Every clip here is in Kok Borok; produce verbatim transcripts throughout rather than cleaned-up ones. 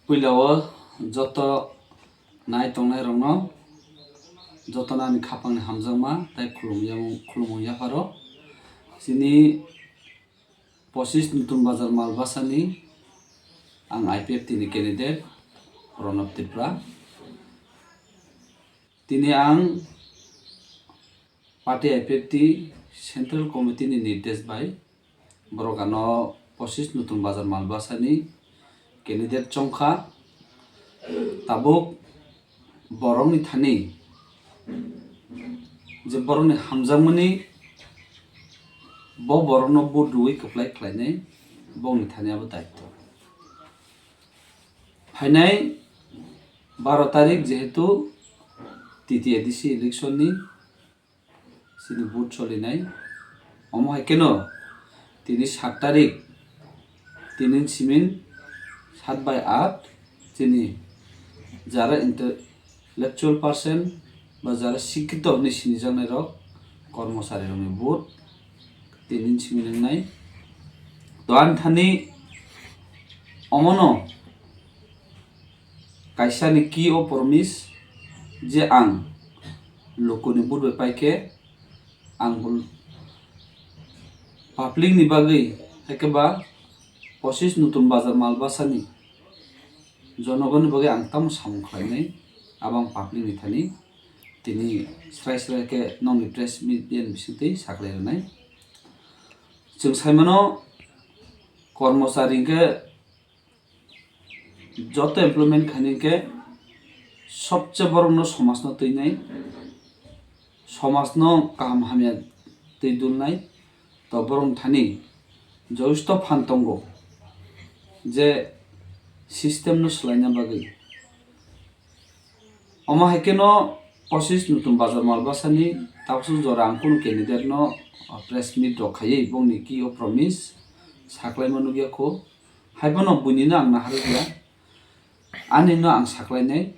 Puila o joto nai tongnai rokno joto nani khapangni hamjakma tei khulumung, khulumung yapharo. Chini pochish Nutun Bazar Malbasani ang I P F T ni candidate Pranab Tripura. Tini ang party I P F T Central Committee ni nirdesh bai borok ano pochish Nutun Bazar Malbasani candidate chongkha. Tabuk borokni thani je borokni hamjakmani bo borokno vote rwui kwplai khlainai bongni thani abo daitw. Phainai baro tarik jehetu T T A D C election ni chini vote solinai. Omo hai kheno tini sat tarik, tini simin sat bai aat chini jara intellectual person ba jara sikkito hinwi sinijaknai rok, kormochari rokni vote tini simin wngnai. To ani thani omono kaisa ni key o promise je ang lukuni vote bai paikhe ang bul-, public ni bagwi, haikhe ba pochish Nutun Bazar Malbasani jonogoni bagwi ang tamo samung khlainai, abo ang public ni thani tini srai srai khe nokni press media ni bisingtwi saklai rwnai. Chwng saimano kormochari hwnkhe joto employment khaini hwnkhe sobse borokno somajno twinai, somajno kaham hamya twi dulnai, to borokni thani joisto phan tongo je system no swlaina bagwi. Omo hai kheno pochish Nutun Bazar Malbasani tabuk jora ang kunu candidate no press meet rok khaiwi bongni key o promise saklaima nukya kho. Haiphano buini no ang naharwkya, ani no ang saklainai.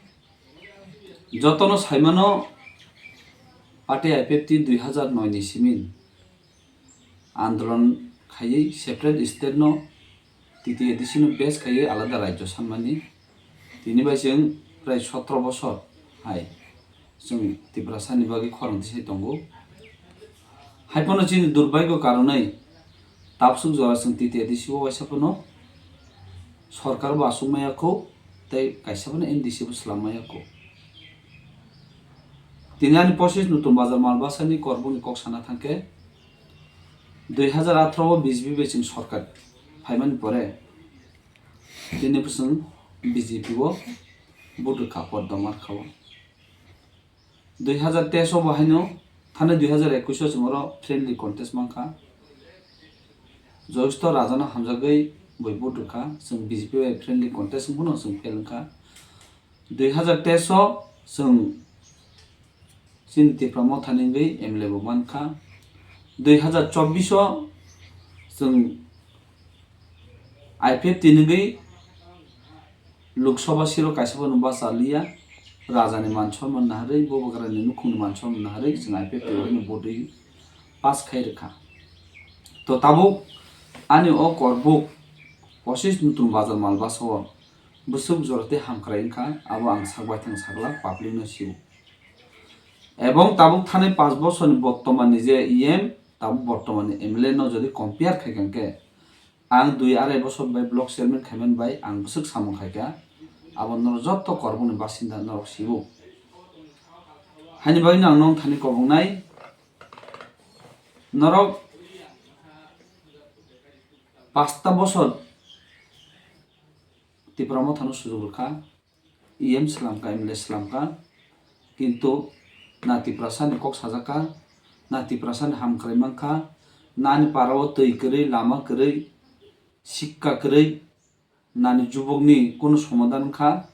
Jotono saimano party I P F T dui hazar noi ni simin andolon khaiwi separate state no T T A D C no base khaiwi alada rajyo sanmani. Tini bai chwng prai sotro bosor hai chwng Tiprasani bagwi khorang tisai tongo. Haiphano chini durbhagyo karonwi tabsuk jora chwng T T A D C o waisa phano sorkar bo aswk maya kho tei kaisa phano M D C bo swlam maya kho. Tini ani pochish Nutun Bazar Malbasani korbukni kok sana thangkhe, dui hazar atharo o B J P bai chwng sorkar phaimani pore tini bwswng B J P o vote rwkha, Poddoma rwkha o. Dui hazar teis o bo haino thani dui hazar ekush o chwng oro friendly contest mankha. Joisto Rajano hamjagwi bui vote rwkha, chwng B J P bai friendly contest wngphano chwng fail wngkha. Dui hazar teis o chwng chini Tipra Mothani wngwi M L A bo mankha. Dui hazar chobbish o chwng I P F T ni wngwi Lok Sabha seat o kaisa phano bachaliya, rajani man sonman naharwi, bubagrani nukhungni man sonman naharwi chwng I P F T ni vote rwi pass khai rwkha. To tabuk ani o korbuk pochish Nutun Bazar Malbasa o bwswk jora tei hamkrai wngkha, abo ang sak baithang sakla public no sio. Ebong tabuk thani panch bosorni bortomanni je E M, tabuk bortomanni M L A no jodi compare khai kha hwnkhe, ang dui arai bosor bai block chairman khaimani bai ang bwswk samung khaikha, abo norok jotto korbokni basinda norok sibo. Haini bagwino ang nong thani kobongnai, norok pasta bosor Tipra Mothano sujuk rwkha, E M swlamkha, M L A swlamkha, kintu na Tiprasani kok sajakha, na Tiprasani hamkrai mankha, nani para o twi kwrwi, lama kwrwi, sikka kwrwi, nani jubokni kunu somadan wngkha,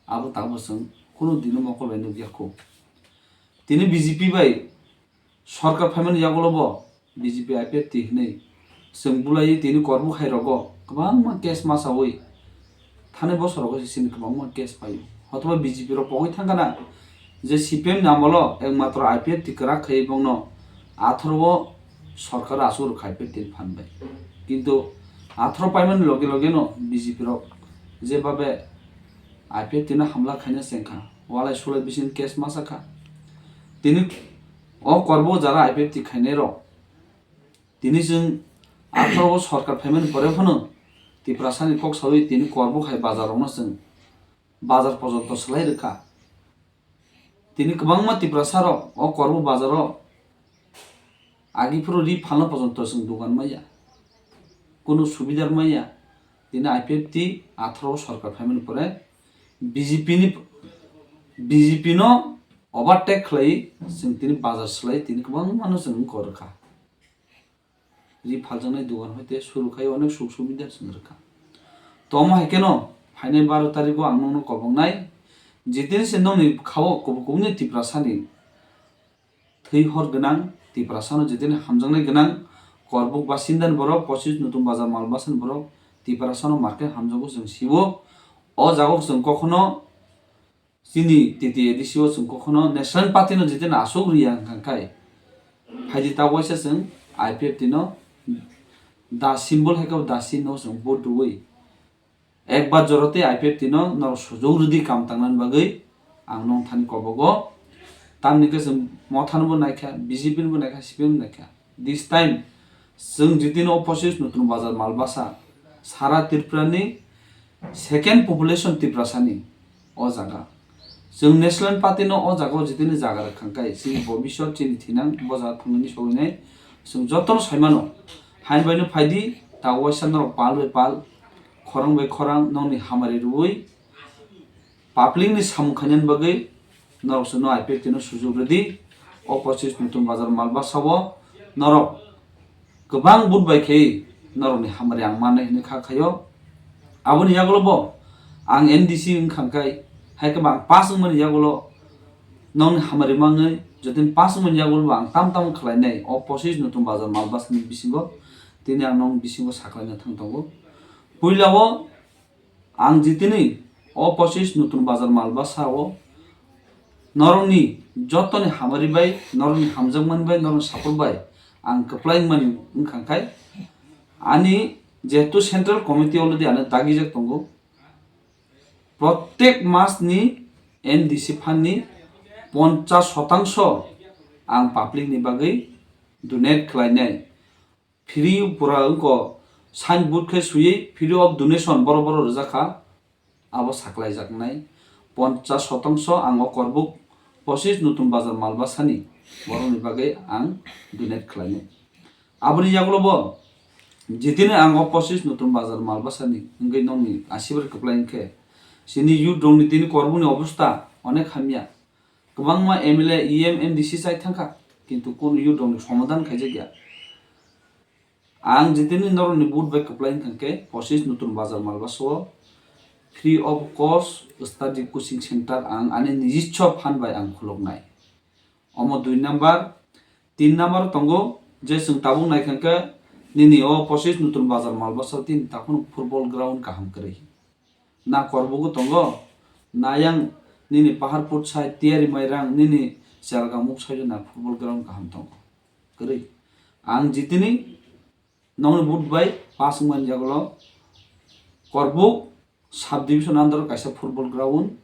abo tabuk chwng kunu dino mokol bai nukya kho. Tini B J P bai sorkar phaimani yagulo bo B J P I P F T hinwi chwng bulaiwi tini korbuk hai rogo kwbangma case masaui thani bosor rogo se chini kwbangma case paio. Hotoba B J P rok pogwi thangkha na je C P M ni amolo ekmatro I P F T kwrak khaiwi bongno atharo o sorkar asuk rwkha I P F T ni phan bai. Kintu atharo paimani loge loge no B J P rok jebabe I P F T no hamla khaina chengkha, walai sulai bising case masa kha. Tini o korbo jara I P F T khainai rok, tini chwng atharo o sorkar phaimani pore phano Tiprasani kok sawi tini korbo khai bazar rokno chwng bazar pojonto swlai rwkha. Tini kwbangma Tiprasa rok o korbo bazar o agi phuru ri phalna pojonto chwng dogan maya, kunu subidar maya. Tini I P F T atharo o sorkar phaimani pore B J P ni, B J P no overtake khlai chwng tini bazar swlai tini kwbangma no chwng wngkor rwkha. Ri phaljaknai dogan hoite suru khai onek suk subida chwng rwkha. Tomo hai kheno phainai baro tarikgo ang nokno kobongnai, jitini se nokni khao kubui kubui ni Tiprasani thwi hor gwnang, Tiprasano jitini hamjaknai gwnang, Korbuk basindani borok, pochis Nutun Bazar Malbasani borok Tiprasano market hamjago chwng siwo. O jago chwng kokhono chini T T A D C o chwng kokhono National Party no jitini aswk riya hwnkha khai, phaidi ta waisa chwng I P F T no da symbol hai khe da sin no chwng vote rwui ekbar jora tei I P F T no norok sujok rwdi kam tangnani bagwi ang nong thani kobogo. Tamni khe chwng Motha no bo naikha, B J P no bo naikha, C P M no naikha. This time chwng jitini o pochis Nutun Bazar Malbasa sara Tripura ni second population Tiprasani o jaga. Chwng National Party no o jaga o jitini jaga rwkha khai chini bobiswt chini thinang bo jaga thangwi sogwinai chwng jotono saimano. Hain bai no phaidi ta waisa norok pal bai pal, khorang bai khorang nokni hamari rwui public ni samung khainani bagwi norok chwngno I P F T no sujok rwdi. O pochis Nutun Bazar Malbasa o norok kwbang vote bai khe norokni hamari ang mannai hinwi kha khaio. Aboni yagulo bo ang N D C wngkha khai, hai khe bo ang pass wngmani yagulo nokni hamari mangwi jotoni pass wngmani yagulo bo ang tam tam khlainai. O pochis Nutun Bazar Malbasani bisingo tini ang nokni bisingo saklaina thang tongo. Puila o ang jitini o pochis Nutun Bazar Malbasa o norokni jotoni hamari bai, norokni hamjakmani bai, norokni support bai ang kwplai wngmani wngkha khai ani jehetu central committee already ano dagijak tongo, protek mas ni N D C fund ni ponchas sotangso ang public ni bagwi donate khlainai. Free pura wngkha, signboard khe swiwi free of donation borok borok rwjak kha, abo saklaijaknai ponchas sotangso ang o Korbuk pochis Nutun Bazar Malbasani borokni bagwi ang donate khlainai. Aboni yagulo bo jitini ang o pochis Nutun Bazar Malbasani wngwi nokni asibar kwplai wngkhe chini youth rokni tini Korbukni obostha onek hamya. Kwbangma M L A, E M, M D C chai thangkha, kintu kunu youth rokni somadhan khaijakya. Ang jitini norokni vote bai kwplai wngkha khe pochis Nutun Bazar Malbasa o free of cost study coaching center ang ani nijisso phan bai ang khuluknai. Omo dui number, tin number tongo je chwng tabuk naikha khe nini o pochis Nutun Bazar Malbasa o tini takhwno football ground kaham kwrwi. Na Korbugo tongo, na yang nini Paharpur side, Tiyari Mairang, nini Chelgam muk side na football ground kaham tongo. Kwrwi. Ang jitini nongni vote bai pass wngmani yagulo Korbuk sub division under o kaisa football ground,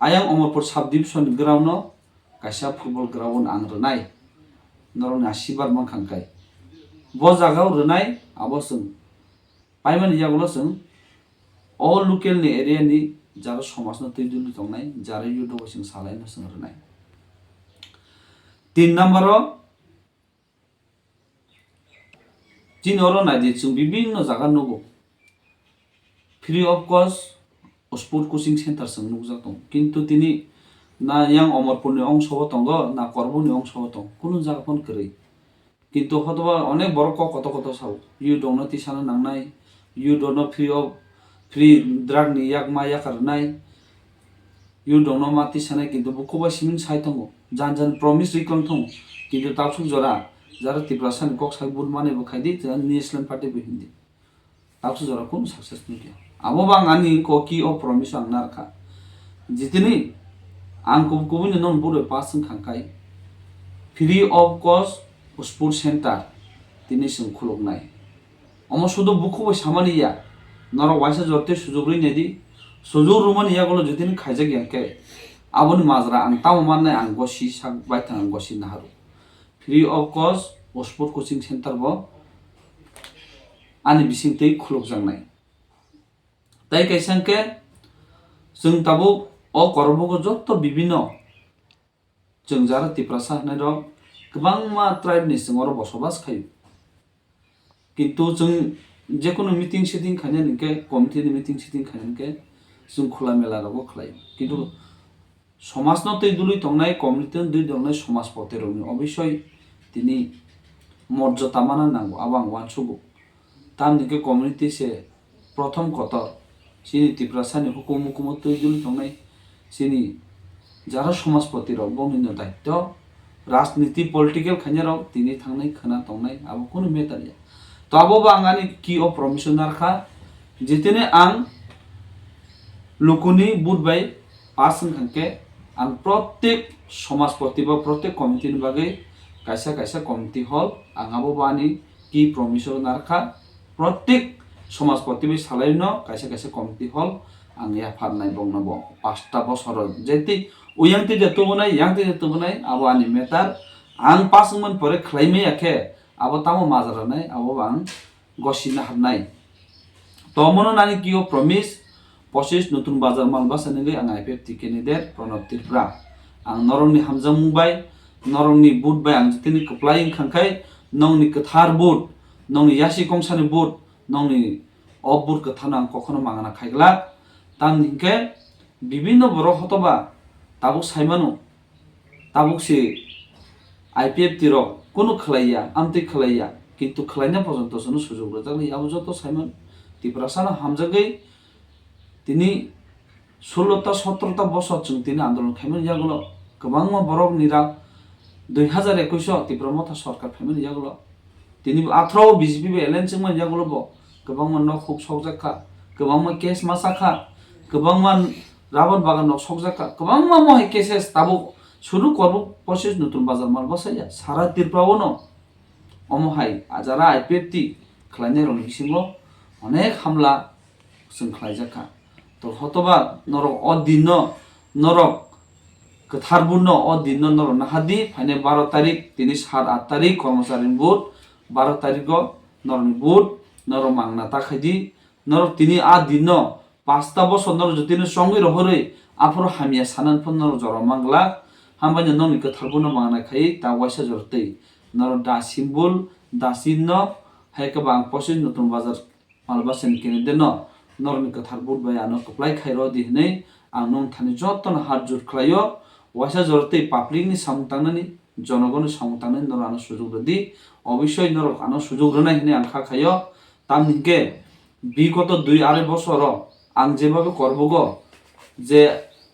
ayang Omorpur sub division ground o kaisa football ground ang rwnai. Norokni asibar mankha kai. Bo jaga o rwnai abo chwng paimani yagulo chwng o local ni area ni jara somaj no twi duli tongnai, jara youth rok chwng salai no chwng rwnai. Tin number o chini oro naidi chwng bibinno jaga nugo. Free of cost sport coaching center chwng nukjak tongo. Kintu tini na yang Omorpur ni ongso o tongo, na Korbuk ni ongso o tongo. Kunu jaga phano kwrwi. Kintu hotoba onek borok kok kotor kotor sao. Youth rokno tisana nangnai, youth rokno free of, free drug ni yakma yakar rwnai, youth rokno ma tisanai, kintu bukhuk bai simi sai tongo, jan jan promise rwi kwlwng tongo, kintu taksuk jora jara Tiprasa ni kok sai vote manwi bo khaidi, National Party bo hindi. Taksuk jora kunu success nukya. Abo bang ani koki o promise ang narwkha. Jitini ang kub-, kubui no non buro pass wngkha kai. Free of cost sport center tini chwng khuluknai. Omo sudo bukhuk bai samani ya. Norok waisa jotoi sujuk rwi naidi. Sujur rwmani yagulo jotini khaijak ya khe, aboni majra ang tamo mannai, ang gosi sak baithang, ang gosi naharu. Free of cost o sport coaching center bo ani bisingtwi khulukjaknai. Tai kaisa hwnkhe, chwng tabuk o Korokbogo jotto bibino chwng jara Tiprasa hwnwi rok kwbangma tribe ni chwng oro bosobas khaio. Kintu chwng jekunu meeting sitting khainani hwnkhe, committee ni meeting sitting khainani hwnkhe chwng khula mela rogo khlaio. Kintu somajno twi dului tongnai, community no dului tongnai somajpoti rokni obisoi tini morjota mana nango, abo ang uansugo. Tamni hwnkhe community se prothom kotor, chini Tiprasani hukumu hukumu twi dului tongnai, chini jara somajpoti rok bongni no daityo, rajniti political khainai rok tini thangnai khwna tongnai, abo kunu matter ya. To abo bo ang ani ki o promise narkha, jitini ang lukuni vote bai pass wngkha khe, ang protek somajpoti ba protek committee ni bagwi kaisa kaisa committee hall, ang abo bo ani ki promise narkha, protek somajpoti bai salaino kaisa kaisa committee hall ang yapharnai bongno bo pasta bosoro jeti uyang tei je tubunai, yang tei je tubunai, abo ani matter. Ang pass wngmani pore khlai maya khe abo tamo majra nai, abo bo ang gosi naharnai. Tomono nani kio promise, posis Nutun Bazar Malbasa nigwi ang I P F T candidate Pranab Tripura. Ang norokni hamjakmung bai, norokni vote bai ang jitini kwplai wngkha khai, nongni kwthar vote, nongni yasi kongsani vote, nongni o vote kwthano ang kokhono mangana khaiglak. Tamni hinkhe bibinno borok hotoba tabuk saimano, tabuk se I P F T rok kunu khlaiya, amtwi khlaiya, kintu khlaina porjonto chwngno sujok rwjakli. Abo joto saimano Tiprasano hamjagwi tini sullo ta sotro ta bosor chwng tini andolon khaimani yagulo kwbangma borok ni rak dui hazar ekwis o Tipra Motha sorkar phaimani yagulo tini bo athro o B J P bai alliance wngmani yagulo bo kwbangma nok huk sokjak kha, kwbangma case masa kha, kwbangma rubber bagan nok sokjak kha, kwbangma mohai cases tabuk suru Korbo posis Nutun Bazar Malbasa ya sara Tripura o no omo hai ajara I P F T khlainai rokni bisingo onek hamla chwng khlaijak kha. To hotoba norok o dinno, norok kwthar vote no o dinno norok nahadi, phainai baro tarik, tini sat at tarik kormochari ni vote, baro tarigo norokni vote norok mangna ta khaidi. Norok tini a dinno pasta bosor norok jotino chongwi rohorwi aphuru hamya sanani phano norok jora manglak. Hambaino nokni kwthar vote no mangna khai ta waisa jora twi norok da symbol, da chinno, hai khe ba ang posis Nutun Bazar Malbasani candidate no norokni kwthar vote bai ano kwplai khai rw di hwnwi ang nong thani jotono hat jut khlaio. Waisa jora tei public ni samung tangnani, jonogoni samung tangnani norok ano sujuk rw di. Obisoi norok ano sujuk rwnai hwnwi ang kha khaio. Tamni hinkhe bigoto dui arai bosoro ang jebabe Korbogo je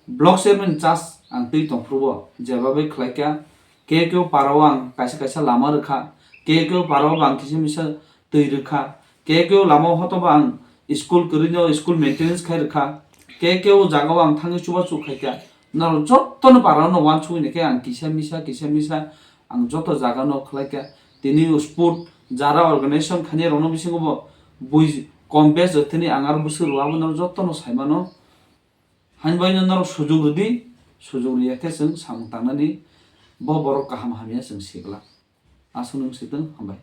block chairman charge ang twi tongphuru o jebabe khlaikha. Ke keo parao ang kaisa kaisa lama rwkha, ke keo parao ang kisa misa twi rwkha, ke keo lama hotoba ang school kwrwino school maintenance khai rwkha, ke keo jagao ang thangwi chubachu khaikha. Norok jotono parao no uansugwi khe ang kisa misa kisa misa ang joto jagano khlaikha. Tini sport jara organization khainai rokno bisingo bo bui kom bes jothini ang aro bwswk rw abo norok jotono saimano. Hain baino norok sujuk rwdi, sujuk rwya khe chwng samung tangnani bo borok kaham hamya chwng siglak. Aswk nwng switwng, hambai.